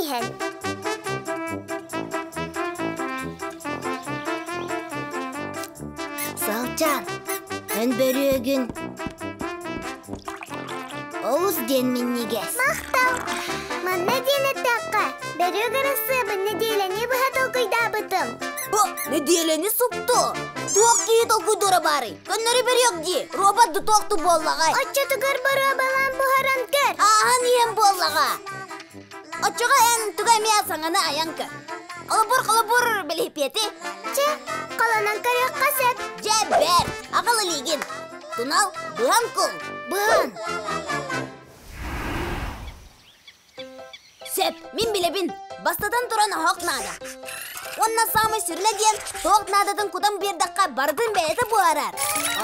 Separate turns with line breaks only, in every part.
иһэн.
Салчан, эн бөрүөгүн олус диэн минньигэс.
Махтал! Манна диэн эттэххэ, бөрүөк ырысыабын нэдиэлэни быһа толкуйдаабытым.
Бу нэдиэлэни супту! Туох киһи толкуйдуура баарый? Көннөрү бөрүөк дии, робот да туох да буоллаҕай.
Оччотугар боруобалаан буһаран көр.
Ааһан иһэн буоллаҕа. Оччоҕо эн тугу эмиэ саҥаны айан көр. Холобур-холобур бэлиһипиэти.
Чэ, холонон көрүөххэ сөп.
Дьэ, бэр, аҕал илиигин. Тунал, быһан кул, быһан. Сөп, мин билэбин. Бастатан туран оһох наада. Уонна саамай сүрүнэ диэн, туох наадатын кутан биэрдэххэ барытын бэйэтэ буһарар.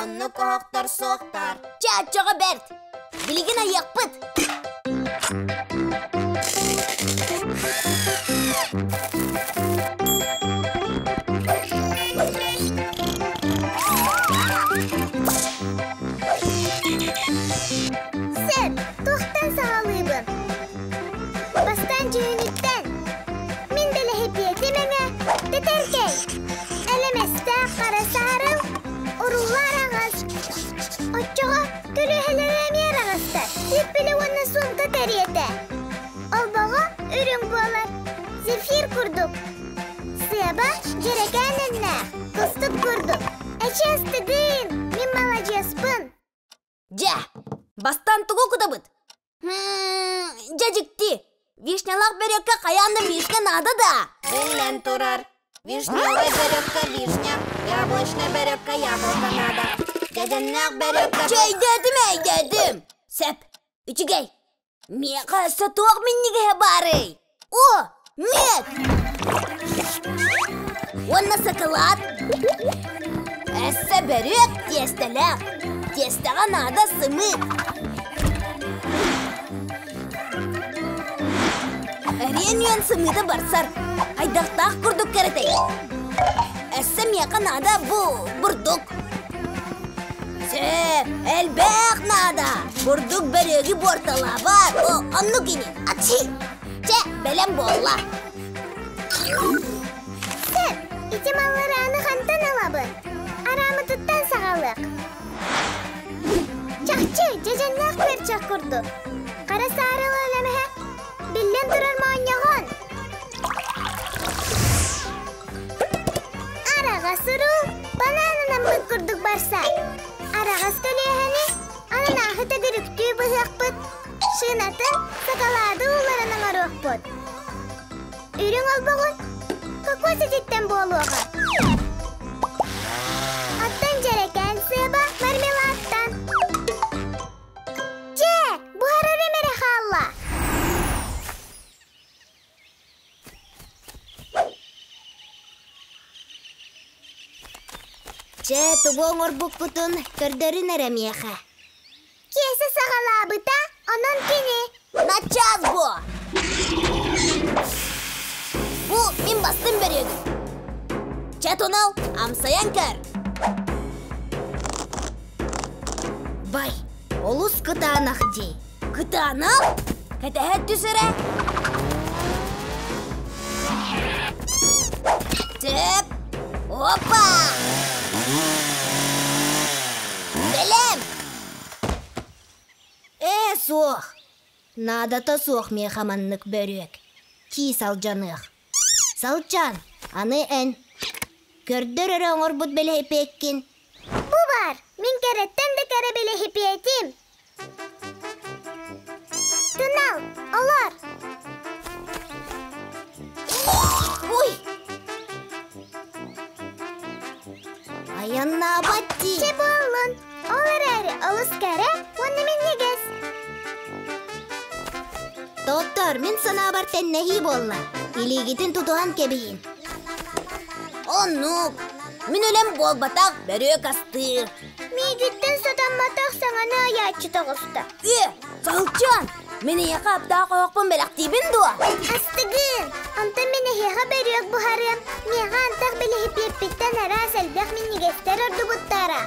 Оннук оһохтор суохтар.
Чэ, оччоҕо бэрт. Билигин айыахпыт.
Сөп, туохтан саҕалыыбын? Бастаан дьүһүнүттэн. Мин бэлэһипиэтим эмэ тэтэркэй. Элэмэстээх хара саарыл, уруула араҕас. Оччоҕо көлүөһэлэрэ эмиэ араҕастар. Сиппили уонна суумка кэриэтэ. Олбоҕо үрүҥ буолар, зефир курдук. Сыаба дьэрэкээн өннөөх, кустук курдук. Эчи астыгыын, мин маладьыаспын.
Дьэ, бастаан тугу кутабыт? Дьэ дьикти, вишнялаах бөрүөккэ хайаан да вишня наада да?
Биллэн турар, вишневай бөрүөккэ вишня, яблочный бөрүөккэ яблоко надо. Дьэдьэннээх бөрүөккэ...
Чэйдээтим, эйдээтим! Сөп, үчүгэй. Миэхэ өссө туох минньигэһэ баарый? О, миэт! Уонна сакылаат. Өссө бөрүөк тиэстэлээх. Тиэстэҕэ наада сымыыт. Эриэн үөн сымыыта барсар. Хайдахтаах курдук кэрэтэй. Өссө миэхэ наада бу бурдук. Сөп, элбэх наада. Бурдук бөрүөгү буорталаабат. О, оннук ини. Ачи! Чэ, бэлэм буолла.
Сөп, ити маллары аны хантан ылабын? Араамытыттан саҕалыах. Чахчы, дьэдьэннээх күөрчэх курдук. Хара саарыл элэмэһэ, биллэн турар моонньоҕон. Араҕас уруул банаананаммыт курдук барсар. Араҕас көлүөһэни ананааһы төгүрүктүү быһыахпыт, шинатын сакалаады ууларын оҥоруохпут. Үрүҥ олбоҕун кокос этиттэн буолуоҕа. Оттон дьэрэкээн сыаба мармеладтан. Дьэ, буһарарым эрэ хаалла.
Чэ, тугу оҥорбуккутун көрдөрүн эрэ миэхэ.
Киэсэ саҕалаабыта, онон кини.
Начаас буо! Бу мин бастым бөрүөгүм. Чэ, тунал, амсайан көр. Бай, олус кытаанах дии. Кытаанах? Кэтэһэ түс эрэ. Сөп. Опа! Бэлэм! Ээ, суох. Наадата суох миэхэ маннык бөрүөк. Тиис алдьаныах. Салчан, аны эн. Көрдөр эрэ оҥорбут бэлэһипиэккин.
Бу баар, мин кэрэттэн да кэрэ бэлэһипиэтим. Тунал, олор.
Ой! Айаннаабат дии.
Чэ буоллун, ол эрээри олус кэрэ уонна минньигэс.
Доктор, мин санаабар тэннэһии буолла. Илиигитин тутуһан кэбиһин. Оннук. Мин үлэм буолбатах, бөрүөк астыыр.
Миигиттэн сатамматах саҥаны айааччы таҕыста.
Ээ, Салчан, мин эйиэхэ аптаах оһохпун бэлэхтиибин дуо?
Астыгын! Онтон мин эһиэхэ бөрүөк буһарыам. Миэхэ антах бэлэһипиэппиттэн араас элбэх минньигэстэр ордубуттара.